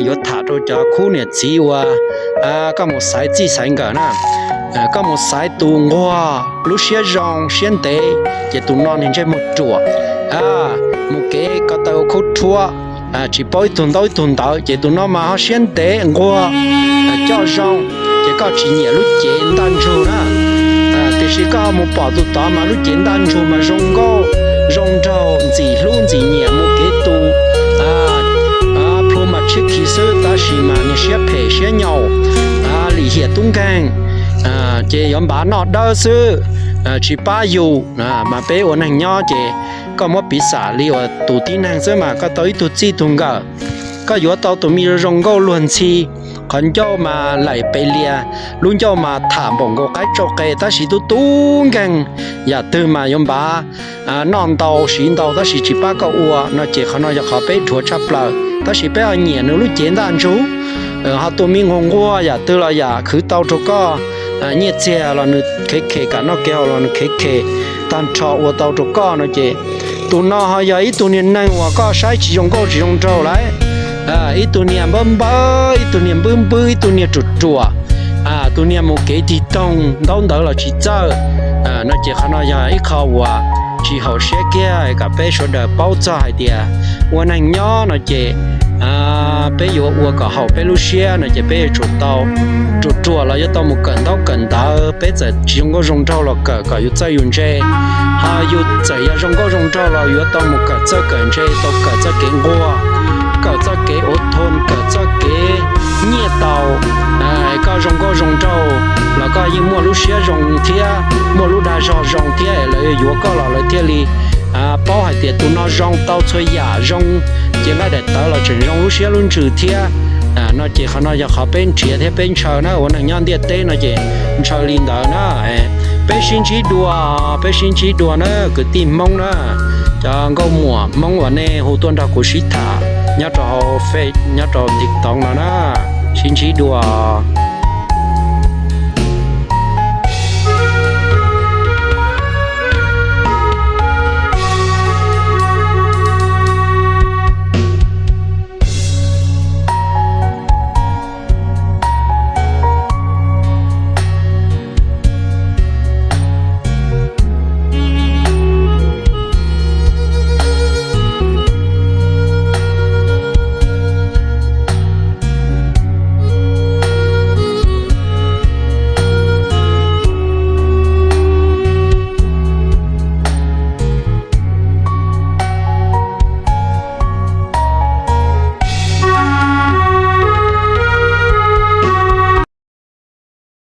yuav tham rau cov khub niam txiv uas koj mus xaiv txij xaiv nkawm na. Koj mus xaiv tus nquag lub siab zoo siab ntev ces tus no niag ntsej muag ruam, mus kev ko taw ua khaub rhuab, tsis paub ib tug ntaub ib tug ntawv ces tus no mas ho siab ntev nquag coj zoo, ces koj tsis nyiam lub cev ntaj ntsug na. Tiam sis koj mus pom tus tod mas lub cev ntaj ntsug mas zoo nkauj zoo nraug ntxim hlub ntxim nyiam mus kev tus, plhu mas tshiab khi xwb tab sis mas niag siab phem siab nyaum, lim hiam tub nkeeg, ces yuav npav noj dawb xwb, tsis pab yus. Mas peb ua neeg nyob ces koj muab piv xam li uas tus tib neeg xwb mas koj tau ib tug txij tug nkawm, koj yuav tau tus me zoo nkauj luag ntxhi, qhov ncauj mas laim pes lias, lub ncauj mas tham npaum nkaus qaib tsau qe tab sis tub tub nkeeg, yam twg mas yuav npav noj ntau siv ntau tab sis tsis pab koj ua no ces qhov no yog qhov peb dhuav tshaj plaws tab sis peb ho nyiam nws lub cev ntaj ntsug. Ho tus me nquag nquag yam twg los yam khwv tau rau koj, nyiaj txiag los nws khev khem, kam noj kev haus los nws khev khem, tag nrho ua tau rau koj no ces tus no ho yog ib tug niag neeg uas koj saib tsis zoo nkauj tsis zoo nraug lawm. Ib tug niag npawb npawb, ib tug niag npwb npwb, ib tug niag ruam ruam, tus niag mus kev tig toog ntaub ntawv los tsis txawj no ces qhov no yog ib qho uas tsis haum siab kiag. Kom peb sawv daws paub txog hais tias ua neeg nyob no ces peb yuav ua kom haum peb lub siab no ces peb yuav tsum tau ruam ruam los yuav tau mus kawm ntaub kawm ntawv, peb txawm tsis zoo nkauj zoo nraug los kawm kom yus txawj yus ntse. Ho yus txawm yog zoo nkauj zoo nraug los yuav tau mus kawm txawj kawm ntse, tau kawm txoj kev nquag, kawm txoj kev ua thoo, kawm txoj kev nyiaj tau. Koj zoo nkauj zoo nraug los koj yeej muaj lub siab zoo thiab muaj lub dag zog zoo thiab es lawv yuav koj los lawv thiaj li paub hais tias tus no zoo tau txhua yam zoo, ces nqaij daim tawv los tseem zoo lub siab lub ntsws thiab. No ces qhov no yog qhov peb nrhiav thiab peb ntshaw na, ua neeg nyob ntiaj teb no ces ntshaw li ntawd na. Peb sib ntsib dua, peb sib ntsib dua na kwv tij Hmoob na, cov nkauj muam Hmoob uas nej hu tuaj nrog kuv sib tham nyob rau hauv Face nyob rau TikTok no na, sib ntsib dua.